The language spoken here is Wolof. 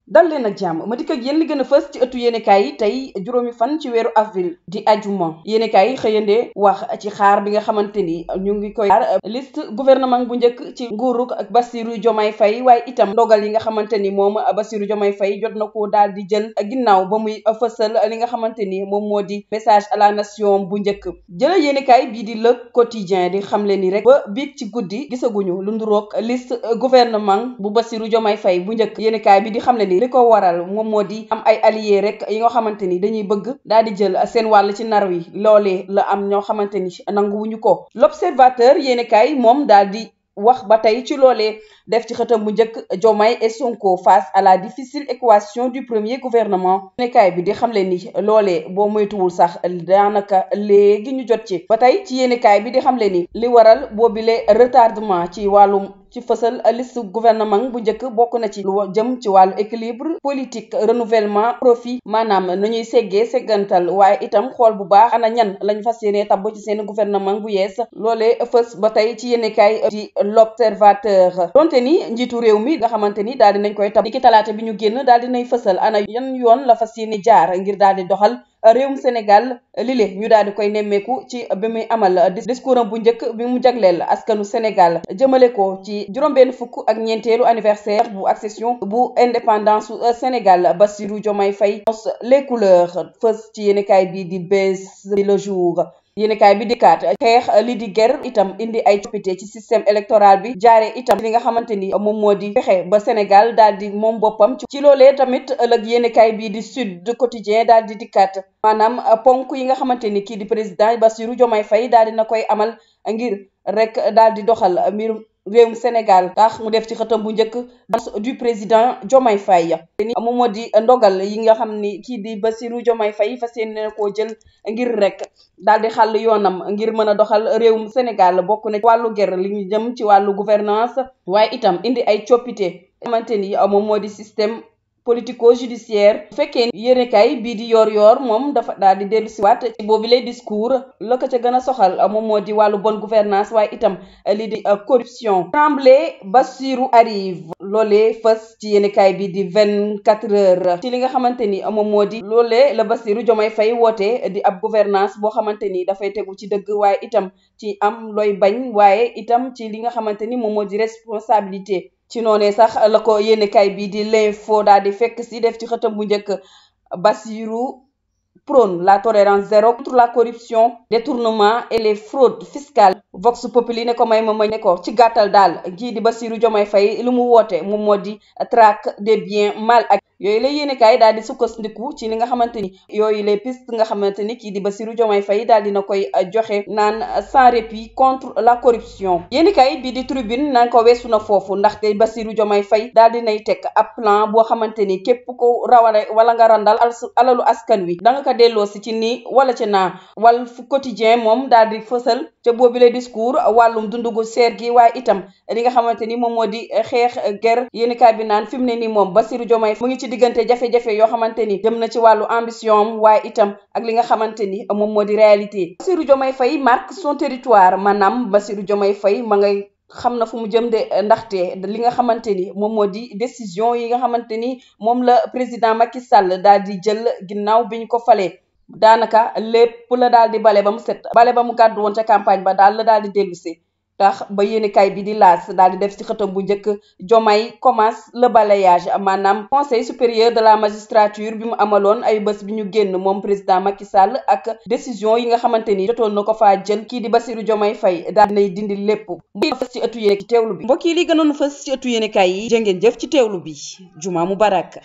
dal leen ak jàmm ma dikk ak yéen li gën a fës ci ëttu yéenekaay yi tey juróomi fan ci weeru avril di ajuma yéenekaay yi xëyandee wax ci xaar bi nga xamante ni ñu ngi koy xaar liste gouvernement bu njëkk ci nguuruk ak Bassirou Diomaye Faye waaye itam ndogal yi nga xamante ni moom Bassirou Diomaye Faye jot na ko daal di jël ginnaaw ba muy fësal li nga xamante ni moom moo di message à la nation bu njëkk jëla yéenekaay bii di Le Quotidien di xamle ni rek ba biig ci guddi gisaguñu lu nduroog liste gouvernement bu Bassirou Diomaye Faye bu njëkk yéenekaay bi di xamle ni li ko waral moom moo di am ay alliés rek yi nga xamante ni dañuy bëgg daal di jël seen wàll ci nar wi loolee la am ñoo xamante ni nanguwuñu ko. L'Observateur yéenekaay moom daal di wax ba tey ci loolee def ci xëtam bu njëkk Diomaye et Sonko face à la difficile équation du premier gouvernement yéenekaay bi di xamle ni loolee boo moytuwul sax daanaka léegi ñu jot ci ba tey ci yéenekaay bi di xamle ni li waral boobile retardement ci wàllum ci fësal liste gouvernement bu njëkk bokk na ci lu jëm ci wàllu équilibre politique renouvellement profit maanaam nañuy seggantal waaye itam xool bu baax ana ñan lañ fas yéene tabb ci seen gouvernement bu yees loolee fës ba tey ci yéenekaay ci L'Observateur donte ni njiitu réew mi nga xamante ni daal dinañ koy tabb niki talaata bi ñu génn daal dinay fësal ana yan yoon la fas yéene jaar ngir daal di doxal réewum Sénégal lile ñu daal di koy nemmeeku ci bi muy amal discours am bu njëkk bi mu jagleel askanu Sénégal jëmale ko ci juróom-benn fukk ak ñeenteelu anniversaire bu accession bu indépendance Sénégal Bassirou Diomaye Faye les couleurs fës ci yéenekaay bi di Bës Le Jour yéenekaay bi dikkaat xeex li di guerre itam indi ay coppite ci système électoral bi jaare itam li nga xamante ni moom moo di fexe ba Sénégal daal di moom boppam ci loolee tamit ëllëg yéenekaay bi di Sud Quotidien daal di dikkaat maanaam ponk yi nga xamante ni kii di président Bassirou Diomaye Faye daal dina koy amal ngir rek daal di doxal mbirum réewum Sénégal tax mu def ci xëtam bu njëkk du président Diomaye Faye moom moo di ndogal yi nga xam ni kii di Bassirou Diomaye Faye fas yéene koo jël ngir rek daal di xàll yoonam ngir mën a doxal réewum Sénégal bokk na ci wàllu guerre li ñu jëm ci wàllu gouvernance waaye itam indi ay coppite xamante ni moom moo di système politico judiciaire bu fekkee yéenekaay bii di yor moom dafa daal di dellu siwaat ci boobu lay discours la ko ca gën a soxal moom moo di wàllu bonne gouvernance waaye itam lii di corruption Tremblay Bassirou arrive loolee fës ci yéenekaay bi di 24 heures ci li nga xamante ni moom moo di loolee la Bassirou Diomaye Faye woote di ab gouvernance boo xamante ni dafay tegu ci dëgg waaye itam ci am looy bañ waaye itam ci li nga xamante ni moom moo di responsabilité ci noonee sax la ko yéenekaay bii di L'Info daal di fekk si def ci xëtam bu njëkk Bassirou prône la tolérance zéro contre la corruption détournement et les fraudes fiscales Vox Populi ne ko may ma ne ko ci gàttal daal kii di Bassirou Diomaye Faye lu mu woote moom moo di traque des biens mal acquis yooyu la yéenekaay daal di sukkandiku ci li nga xamante ni yooyu les pistes nga xamante ni kii di Bassirou Diomaye Faye daal dina koy joxe naan sans répit contre la corruption yéenekaay bi di Tribune naan ko weesu na foofu ndaxte Bassirou Diomaye Faye daal dinay teg ab plan boo xamante ni képp ko rawale wala nga randal alalu askan wi da nga ko delloo si ci nii wala ci naa Walf Quotidien moom daal di fësal ca boobu le discours wàllum dundugu seer gi waaye itam li nga xamante ni moom moo di xeex guerre yéenekaay bi naan fi mu ne nii moom Bassirou Diomaye mu ngi ci diggante jafe-jafe yoo xamante ni jëm na ci wàllu ambition waaye itam ak li nga xamante ni moom moo di réalité Bassirou Diomaye Faye marque son territoire maanaam Bassirou Diomaye Faye ma ngay xam na fu mu jëm de ndaxte li nga xamante ni moom moo di décision yi nga xamante ni moom la président Macky Sall daal di jël ginnaaw bi ñu ko falee daanaka lépp la daal di bale ba mu set bale ba mu gàddu woon ca campagne ba daal la daal di dellusi tax ba yéenekaay bi di L'As daal di def ci xëtam bu njëkk Diomaye commence le balayage maanaam conseil supérieur de la magistrature bi mu amaloon ay bés bi ñu génn moom président Macky Sall ak décision yi nga xamante ni jotoon na ko faa jël kii di Bassirou Diomaye Faye daal dinay dindi lépp mbir fës ci ëttu yéene ci teewlu bi mbokk yi li gënoon fës ci ëttu yéenekaay yi jëngeen jëf ci teewlu bi Juma Mubarak